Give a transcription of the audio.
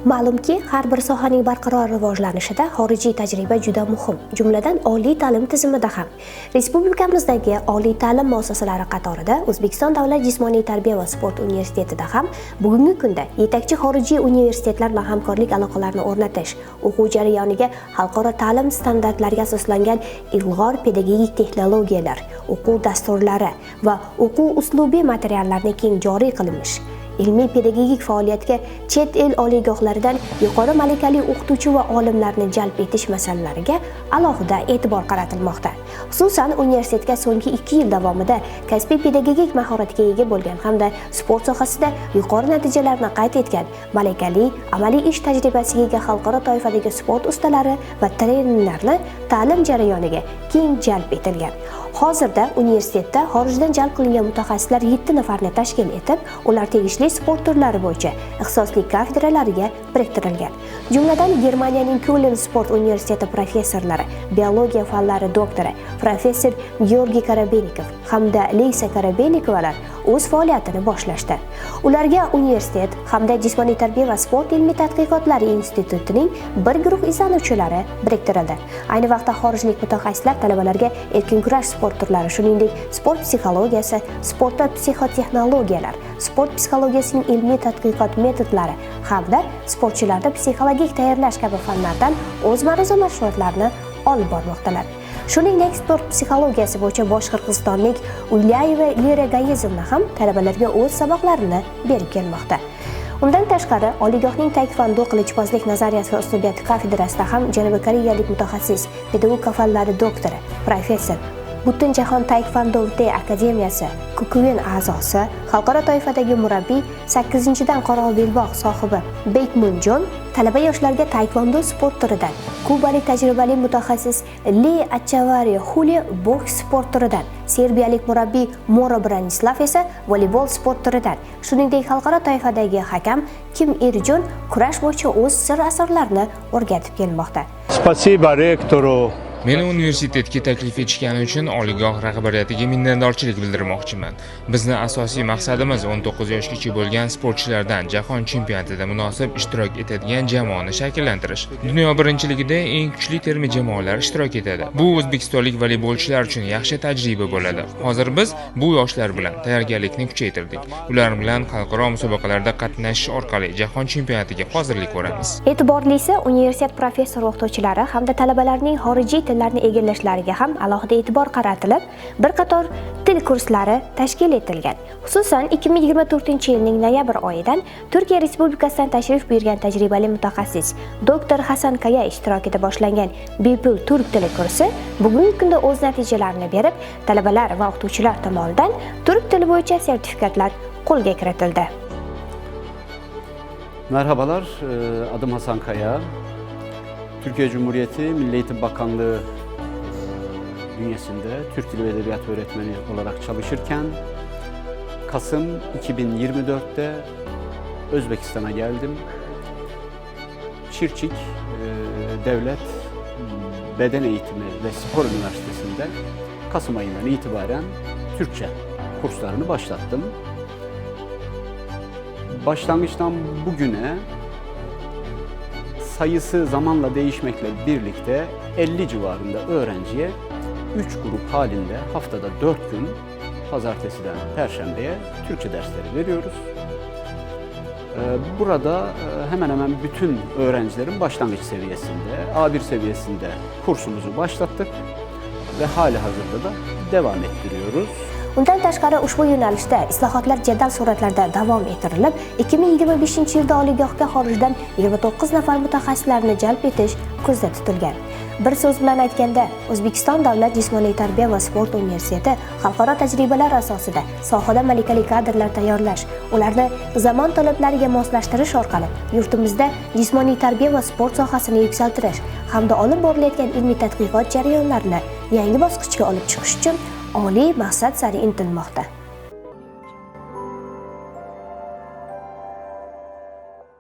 Ma'lumki, har bir sohaning barqaror rivojlanishida xorijiy tajriba juda muhim, jumladan, oliy ta'lim tizimida ham. Respublikamizdagi oliy ta'lim muassasalari qatorida O'zbekiston davlat jismoniy tarbiya va sport universitetida ham bugungi kunda yetakchi xorijiy universitetlar bilan hamkorlik aloqalarini o'rnatish, o'quv jarayoniga xalqaro ta'lim standartlariga asoslangan ilg'or pedagogik texnologiyalar, o'quv dasturlari va o'quv uslubiy materiallarni keng joriy qilinish, ilmiy pedagogik faoliyatga chet el oliygohlaridan yuqori malakali o'qituvchi va olimlarni jalb etish masalalariga alohida e'tibor qaratilmoqda. Xususan, universitetga so'nggi 2 yil davomida kasbiy pedagogik mahoratga ega bo'lgan hamda sport sohasida yuqori natijalarni qayd etgan malakali, amaliy ish tajribasiga ega xalqaro toifadagi sport ustalari va trenerlarni ta'lim jarayoniga keng jalb etilgan. Hozirda universitetda xorijdan jalb qilingan mutaxassislar 7 nafarni tashkil etib, ular tegishli sport turlari bo'yicha ixtisosli kafedralariga biriktirilgan. Jumladan, Germaniyaning Köln sport universiteti professorlari, biologiya fanlari doktori, professor Georgiy Karabenikov hamda Leysa Karabenikovalar o'z faoliyatini boshlashdi. Ularga universitet hamda Jismoniy tarbiya va sport ilmiy tadqiqotlari institutining bir guruh izlanuvchilari biriktirildi. Ayni vaqtda xorijlik mutaxassislar talabalarga erkin kurash sport turlari, shuningdek, sport psixologiyasi, sportda psixotexnologiyalar, sport psixologiyasining ilmiy tadqiqot metodlari hamda sportchilarda psixologik tayyorlash kabi fanlardan o'z ma'ruza mashg'ulotlarini olib bormoqdalar. Shuningdek, sport psixologiyasi bo'yicha bosh qirg'izistonlik Ulyayeva Lira Gayezovna ham talabalarga o'z saboqlarini berib kelmoqda. Undan tashqari, oliygohning taekvondo qilichbozlik nazariyasi va uslubiyati kafedrasida ham Janubiy koreyalik mutaxassis, pedagogika fanlari doktori, professor, Butunjahon Taekvondo D akademiyasi Kukuen a'zosi, xalqaro toifadagi murabbiy, 8-dan qora belbog' sohibi Bek Munjon talaba yoshlarga taekvondo sport turidan, kubalik tajribali mutaxassis Li Achavari Xuli boks sport turidan, serbiyalik murabbiy Moro Branislav esa voleybol sport turidan, shuningdek, xalqaro toifadagi hakam Kim Irjun kurash bo'yicha o'z sir asrorlarini o'rgatib kelmoqda. Спасибо ректору. Meni universitetga taklif etishgani uchun oliygoh rahbariyatiga minnatdorchilik bildirmoqchiman. Bizni asosiy maqsadimiz 19 yoshgacha bo'lgan sportchilardan jahon chempionatida munosib ishtirok etadigan jamoani shakllantirish. Dunyo birinchiligida eng kuchli terma jamoalar ishtirok etadi. Bu o'zbekistonlik voleybolchilar uchun yaxshi tajriba bo'ladi. Hozir biz bu yoshlar bilan tayyorgarlikni kuchaytirdik. Ular bilan xalqaro musobaqalarda qatnashish orqali jahon chempionatiga hozirlik ko'ramiz. E'tiborlisi, universitet professor o'qituvchilari hamda talabalarning xorijiy tillarni egallashlariga ham alohida e'tibor qaratilib, bir qator til kurslari tashkil etilgan. Xususan, 2024-yilning noyabr oyidan Turkiya Respublikasidan tashrif buyurgan tajribali mutaxassis doktor Hasan Kaya ishtirokida boshlangan bepul turk tili kursi bugungi kunda o'z natijalarini berib, talabalar va o'qituvchilar tomonidan turk tili bo'yicha sertifikatlar qo'lga kiritildi. Merhabalar, adım Hasan Kaya. Türkiye Cumhuriyeti Milli Eğitim Bakanlığı bünyesinde Türk Dili ve Edebiyatı öğretmeni olarak çalışırken Kasım 2024'te Özbekistan'a geldim. Çirçik Devlet Beden Eğitimi ve Spor Üniversitesi'nde Kasım ayından itibaren Türkçe kurslarını başlattım. Başlangıçtan bugüne sayısı zamanla değişmekle birlikte 50 civarında öğrenciye 3 grup halinde haftada 4 gün pazartesiden perşembeye Türkçe dersleri veriyoruz. Burada hemen hemen bütün öğrencilerin başlangıç seviyesinde, A1 seviyesinde kursumuzu başlattık ve hali hazırda da devam ettiriyoruz. Undan tashqari, ushbu yo'nalishda islohotlar jadal sur'atlarda davom ettirilib, 2025-yilda oliygohga xorijdan 29 nafar mutaxassislarni jalb etish ko'zda tutilgan. Bir so'z bilan aytganda, O'zbekiston davlat jismoniy tarbiya va sport universiteti xalqaro tajribalar asosida sohada malakali kadrlar tayyorlash, ularni zamon talablariga moslashtirish orqali yurtimizda jismoniy tarbiya va sport sohasini yuksaltirish hamda olib borilayotgan ilmiy tadqiqot jarayonlarini yangi bosqichga olib chiqish uchun oliy maqsad sari intilmoqda.